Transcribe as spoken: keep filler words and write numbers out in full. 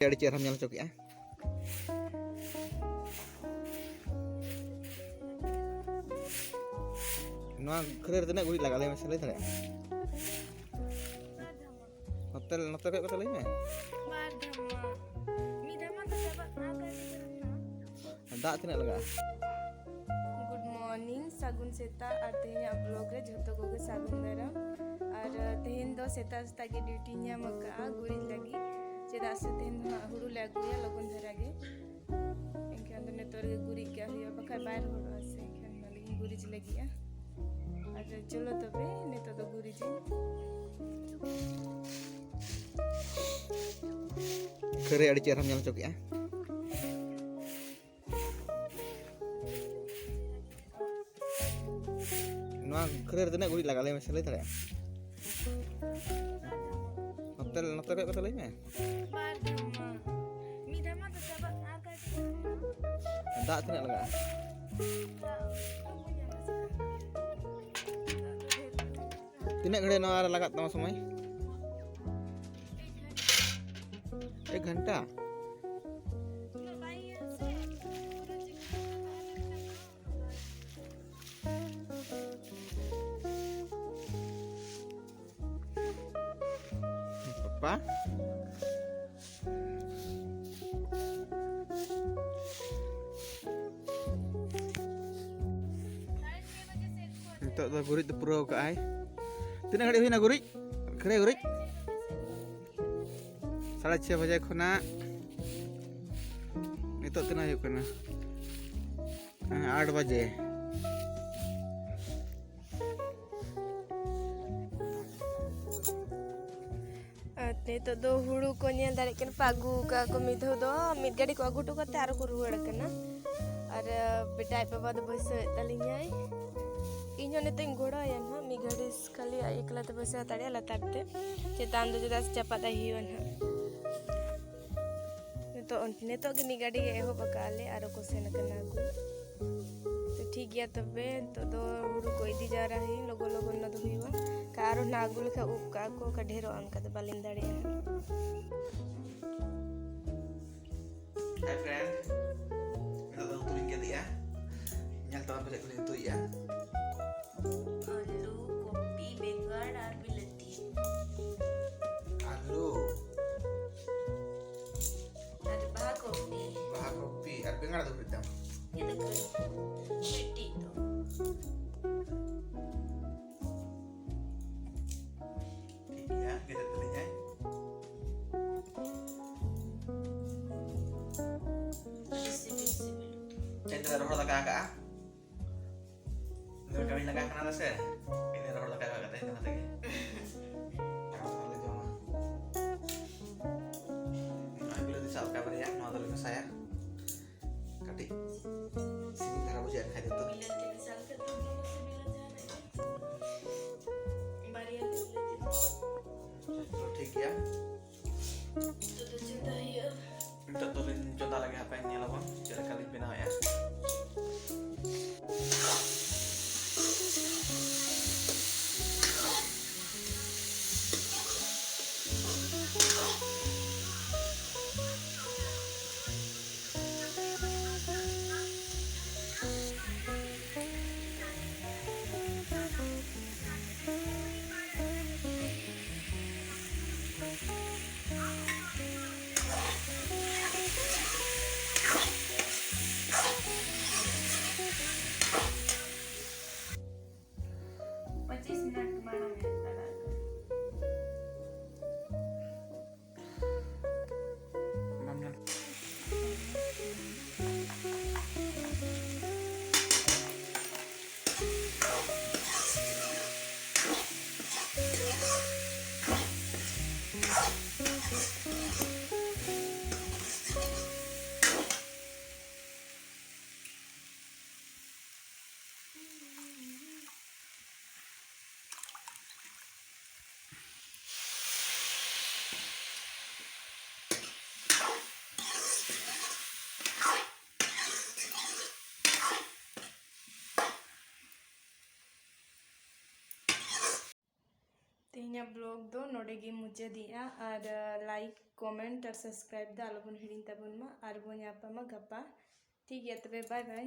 ᱟᱹᱰᱤ ᱪᱮᱦᱨᱟᱢ ᱧᱮᱞ ᱦᱚᱪᱚ ᱠᱮᱜᱼᱟ᱾ ᱱᱚᱣᱟ ᱠᱷᱟᱹᱨᱟᱹᱭ ᱨᱮ ᱛᱤᱱᱟᱹᱜ ᱜᱩᱨᱤᱡ ᱞᱟᱜᱟᱜᱼᱟ, ᱞᱟᱹᱭ ᱢᱮᱥᱮ, ᱞᱟᱹᱭ ᱫᱟᱲᱮᱭᱟᱜᱼᱟ? ᱱᱚᱛᱮ, ᱱᱚᱛᱮ ᱠᱷᱚᱡ ᱠᱟᱛᱮ ᱞᱟᱹᱭ ᱢᱮ᱾ ᱵᱟᱨ ᱫᱷᱟᱢᱟ᱾ ᱢᱤᱫ ᱫᱷᱟᱢᱟ ᱫᱚ ᱪᱟᱵᱟᱜ ᱠᱟᱱᱟ, ᱟᱨ ᱵᱟᱨ ᱫᱷᱟᱢᱟ᱾ ᱫᱟᱜ ᱛᱤᱱᱟᱹᱜ ᱞᱟᱜᱟᱜᱼᱟ? Good morning, ᱥᱟᱹᱜᱩᱱ ᱥᱮᱛᱟᱜ, ᱟᱨ ᱛᱮᱦᱮᱧᱟᱜ vlog ᱨᱮ ᱡᱷᱚᱛᱚ ᱠᱚᱜᱮ ᱥᱟᱹᱜᱩᱱ ᱫᱟᱨᱟᱢ᱾ ᱟᱨ ᱛᱮᱦᱮᱧ ᱫᱚ ᱥᱮᱛᱟᱜ ᱥᱮᱛᱟᱜ ᱜᱮ duty ᱧᱟᱢ ᱟᱠᱟᱫᱼᱟ ᱜᱩᱨᱤᱡ ᱞᱟᱹᱜᱤᱫ, ᱪᱮᱫᱟᱜ ᱥᱮ ᱛᱮᱦᱮᱧ ᱫᱚ ᱦᱟᱸᱜ ᱦᱩᱲᱩ ᱞᱮ ᱟᱹᱜᱩᱭᱟ ᱞᱚᱜᱚᱱ ᱫᱷᱟᱨᱟ ᱜᱮ᱾ ᱮᱱᱠᱷᱟᱱ ᱫᱚ ᱱᱤᱛᱚᱜ ᱨᱮᱜᱮ ᱜᱩᱨᱤᱡ ᱠᱟᱜ ᱦᱩᱭᱩᱜᱼᱟ, ᱵᱟᱠᱷᱟᱡ ᱵᱟᱭ ᱨᱚᱦᱚᱲᱚᱜᱼᱟ ᱥᱮ᱾ ᱮᱱᱠᱷᱟᱱ ᱚᱱᱟ ᱞᱟᱹᱜᱤᱫ ᱤᱧ ᱜᱩᱨᱤᱡ ᱞᱟᱹᱜᱤᱫᱼᱟ᱾ ᱟᱨ ᱪᱚᱞᱚ ᱛᱚᱵᱮ ᱱᱤᱛᱚᱜ ᱫᱚ ᱜᱩᱨᱤᱡᱟᱹᱧ᱾ ᱠᱷᱟᱹᱨᱟᱹᱭ ᱟᱹᱰᱤ ᱪᱮᱦᱨᱟᱢ ᱧᱮᱞ ᱦᱚᱪᱚ ᱠᱮᱜᱼᱟ᱾ ᱱᱚᱣᱟ ᱠᱷᱟᱹᱨᱟᱹᱭ ᱨᱮ ᱛᱤᱱᱟᱹᱜ ᱜᱩᱨᱤᱡ ᱞᱟᱜᱟᱜᱼᱟ, ᱞᱟᱹᱭ ᱢᱮᱥᱮ, ᱞᱟᱹᱭ ᱫᱟᱲᱮᱭᱟᱜᱼᱟ? ᱱᱚᱛᱮ, ᱱᱚᱛᱮ ᱠᱷᱚᱡ ᱠᱟᱛᱮ ᱞᱟᱹᱭ ᱢᱮ᱾ ᱵᱟᱨ ᱫᱷᱟᱢᱟ᱾ ᱢᱤᱫ ᱫᱷᱟᱢᱟ ᱫᱚ ᱪᱟᱵᱟᱜ ᱠᱟᱱᱟ, ᱟᱨ ᱠᱟᱹᱴᱤᱡ ᱫᱟᱜ ᱛᱤᱱᱟᱹᱜ ᱞᱟᱜᱟᱜᱼᱟ? ᱫᱟᱜ ᱵᱟᱹᱧ ᱧᱟᱢᱟ ᱥᱮ᱾ ᱛᱤᱱᱟᱹᱜ ᱜᱷᱟᱹᱲᱤᱡ ᱱᱚᱣᱟ ᱨᱮ ᱞᱟᱜᱟᱜ ᱛᱟᱢᱟ ᱥᱚᱢᱚᱭ? ᱮᱠ ᱜᱷᱚᱱᱴᱟ᱾ ᱯᱟᱯᱟ᱾ ᱱᱤᱛᱚᱜ ᱫᱚ ᱜᱩᱨᱤᱡ ᱫᱚ ᱯᱩᱨᱟᱹᱣ ᱠᱟᱜᱼᱟᱭ᱾ ᱛᱤᱱᱟᱹᱜ ᱜᱷᱟᱹᱲᱤᱡ ᱦᱩᱭᱱᱟ ᱜᱩᱨᱤᱡ? ᱠᱷᱟᱹᱨᱟᱹᱭ ᱜᱩᱨᱤᱡ? ᱥᱟᱲᱮ ᱪᱷᱚᱭ ᱵᱟᱡᱮ ᱠᱷᱚᱱᱟᱜ ᱱᱤᱛᱚᱜ ᱛᱤᱱᱟᱹᱜ ᱦᱩᱭᱩᱜ ᱠᱟᱱᱟ? ᱦᱮᱸ, ᱟᱴ ᱵᱟᱡᱮ᱾ ᱟᱨ ᱱᱤᱛᱚᱜ ᱫᱚ ᱦᱩᱲᱩ ᱠᱚ ᱧᱮᱞ ᱫᱟᱲᱮᱭᱟᱜ ᱠᱟᱱᱟ ᱯᱮ, ᱟᱹᱜᱩ ᱠᱟᱜᱼᱟ ᱠᱚ ᱢᱤᱫ ᱫᱷᱟᱣ ᱫᱚ, ᱢᱤᱫ ᱜᱟᱹᱰᱤ ᱠᱚ ᱟᱹᱜᱩ ᱦᱚᱴᱚ ᱠᱟᱛᱮ ᱟᱨᱚ ᱠᱚ ᱨᱩᱣᱟᱹᱲ ᱠᱟᱱᱟ᱾ ᱟᱨ ᱵᱮᱴᱟ ᱟᱡ ᱵᱟᱵᱟ ᱫᱚ ᱵᱟᱹᱭᱥᱟᱹᱣᱮᱫ ᱛᱟᱹᱞᱤᱧᱟᱭ, ᱤᱧ ᱦᱚᱸ ᱱᱤᱛᱚᱜ ᱤᱧ ᱜᱚᱲᱚ ᱟᱭᱟ ᱱᱟᱦᱟᱜ ᱢᱤᱫ ᱜᱷᱟᱹᱲᱤ᱾ ᱠᱷᱟᱹᱞᱤ ᱟᱡ ᱮᱠᱞᱟ ᱛᱮ ᱵᱟᱹᱭᱥᱟᱹᱣ ᱦᱟᱛᱟᱲᱮᱭᱟ ᱞᱟᱛᱟᱨ ᱛᱮ, ᱪᱮᱛᱟᱱ ᱫᱚ ᱪᱮᱫᱟᱜ ᱥᱮ ᱪᱟᱯᱟᱫ ᱟᱭ ᱦᱩᱭᱩᱜᱼᱟ ᱱᱟᱦᱟᱜ᱾ ᱱᱤᱛᱚᱜ, ᱱᱤᱛᱚᱜ ᱜᱮ ᱢᱤᱫ ᱜᱟᱹᱰᱤ ᱜᱮ ᱮᱦᱚᱵ ᱟᱠᱟᱫᱼᱟ ᱞᱮ, ᱟᱨᱚ ᱠᱚ ᱥᱮᱱ ᱟᱠᱟᱱᱟ ᱠᱚ᱾ ᱛᱚ ᱴᱷᱤᱠ ᱜᱮᱭᱟ, ᱛᱚᱵᱮ ᱱᱤᱛᱚᱜ ᱫᱚ ᱦᱩᱲᱩ ᱠᱚ ᱤᱫᱤ ᱡᱟᱣᱨᱟ ᱦᱩᱭᱩᱜ, ᱞᱚᱜᱚᱱ ᱞᱚᱜᱚᱱ ᱚᱱᱟ ᱫᱚ ᱦᱩᱭᱩᱜᱼᱟ᱾ ᱟᱨᱚ ᱱᱟᱦᱟᱜ ᱟᱹᱜᱩ ᱞᱮᱠᱷᱟᱱ ᱩᱵ ᱠᱟᱜᱼᱟ ᱠᱚ, ᱚᱱᱠᱟ ᱰᱷᱮᱨᱚᱜᱼᱟ, ᱚᱱᱠᱟ ᱫᱚ ᱵᱟᱹᱞᱤᱧ ᱫᱟᱲᱮᱭᱟᱜᱼᱟ᱾ Hi friend, ᱱᱤᱛᱚᱜ ᱫᱚ ᱩᱛᱩ ᱞᱤᱧ ᱜᱮᱫᱮᱜᱼᱟ᱾ ᱧᱮᱞ ᱛᱟᱵᱚᱱ ᱯᱮ ᱪᱮᱫ ᱠᱚᱞᱤᱧ ᱩᱛᱩᱭᱮᱫᱼᱟ᱾ ᱟᱹᱞᱩ, ᱠᱚᱯᱤ, ᱵᱮᱸᱜᱟᱲ ᱟᱨ ᱵᱤᱞᱟᱹᱛᱤ᱾ ᱟᱹᱞᱩ᱾ ᱟᱨ ᱵᱟᱦᱟ ᱠᱚᱯᱤ᱾ ᱵᱟᱦᱟ ᱠᱚᱯᱤ ᱟᱨ ᱵᱮᱸᱜᱟᱲ ᱫᱚ ᱢᱤᱫᱴᱟᱝ᱾ ᱢᱤᱫᱴᱤᱡ ᱫᱚ᱾ ᱴᱷᱤᱠ ᱜᱮᱭᱟ, ᱜᱮᱫᱮᱫ ᱛᱟᱹᱞᱤᱧᱟᱭ᱾ ᱟᱹᱰᱤ ᱥᱤᱵᱤᱞ, ᱥᱤᱵᱤᱞ᱾ ᱪᱮᱫ ᱞᱮᱠᱟ ᱨᱚᱦᱚᱲ ᱫᱟᱠᱟ ᱟᱠᱟᱜᱼᱟ? ᱫᱟᱠᱟ ᱠᱟᱹᱢᱤ ᱞᱟᱸᱜᱟ ᱠᱟᱱᱟ ᱞᱮ ᱥᱮ, ᱤᱱᱟᱹ ᱨᱚᱦᱚᱲ ᱫᱟᱠᱟ ᱠᱟᱛᱮ ᱱᱚᱣᱟ ᱛᱮᱜᱮ᱾ ᱟᱨ ᱞᱮ ᱡᱚᱢᱟ᱾ ᱱᱚᱜᱼᱚᱭ ᱵᱤᱞᱟᱹᱛᱤ ᱥᱟᱵ ᱠᱟᱜ ᱵᱟᱨᱭᱟ, ᱱᱚᱣᱟ ᱫᱚᱞᱮ ᱢᱮᱥᱟᱭᱟ᱾ ᱠᱟᱹᱴᱤᱡ ᱥᱤᱵᱤᱞ ᱫᱷᱟᱨᱟ ᱵᱩᱡᱷᱟᱹᱜᱼᱟ ᱮᱱᱠᱷᱟᱱ ᱡᱚᱛᱚ᱾ ᱵᱤᱞᱟᱹᱛᱤ ᱢᱮᱥᱟ ᱠᱟᱛᱮ ᱫᱚ ᱫᱚᱢᱮ ᱥᱤᱵᱤᱞᱟ ᱡᱟᱦᱟᱱᱟᱜ ᱜᱮ᱾ ᱵᱟᱨᱭᱟ ᱵᱤᱞᱟᱹᱛᱤ ᱫᱚ᱾ ᱴᱷᱤᱠ ᱜᱮᱭᱟ᱾ ᱱᱤᱛᱚᱜ ᱫᱚ ᱪᱚᱸᱫᱟ ᱦᱩᱭᱩᱜᱼᱟ᱾ ᱱᱤᱛᱚᱜ ᱫᱚᱞᱤᱧ ᱪᱚᱸᱫᱟ ᱞᱮᱜᱮ, ᱦᱟᱯᱮ ᱧᱮᱞ ᱟᱵᱚᱱ ᱪᱮᱫ ᱞᱮᱠᱟ ᱞᱤᱧ ᱵᱮᱱᱟᱣᱮᱫᱼᱟ᱾ ᱵᱞᱚᱜ ᱫᱚ ᱱᱚᱰᱮ ᱜᱮ ᱢᱩᱪᱟᱹᱫᱮᱜᱼᱟ᱾ ᱟᱨ ᱞᱟᱭᱤᱠ, ᱠᱚᱢᱮᱱᱴ ᱟᱨ ᱥᱟᱵᱥᱠᱨᱟᱭᱤᱵ ᱫᱚ ᱟᱞᱚᱵᱚᱱ ᱦᱤᱲᱤᱧ ᱛᱟᱵᱚᱱ ᱢᱟ᱾ ᱟᱨ ᱵᱚᱱ ᱧᱟᱯᱟᱢᱟ ᱜᱟᱯᱟ᱾ ᱴᱷᱤᱠ ᱜᱮᱭᱟ, ᱛᱚᱵᱮ ᱵᱟᱭ ᱵᱟᱭ᱾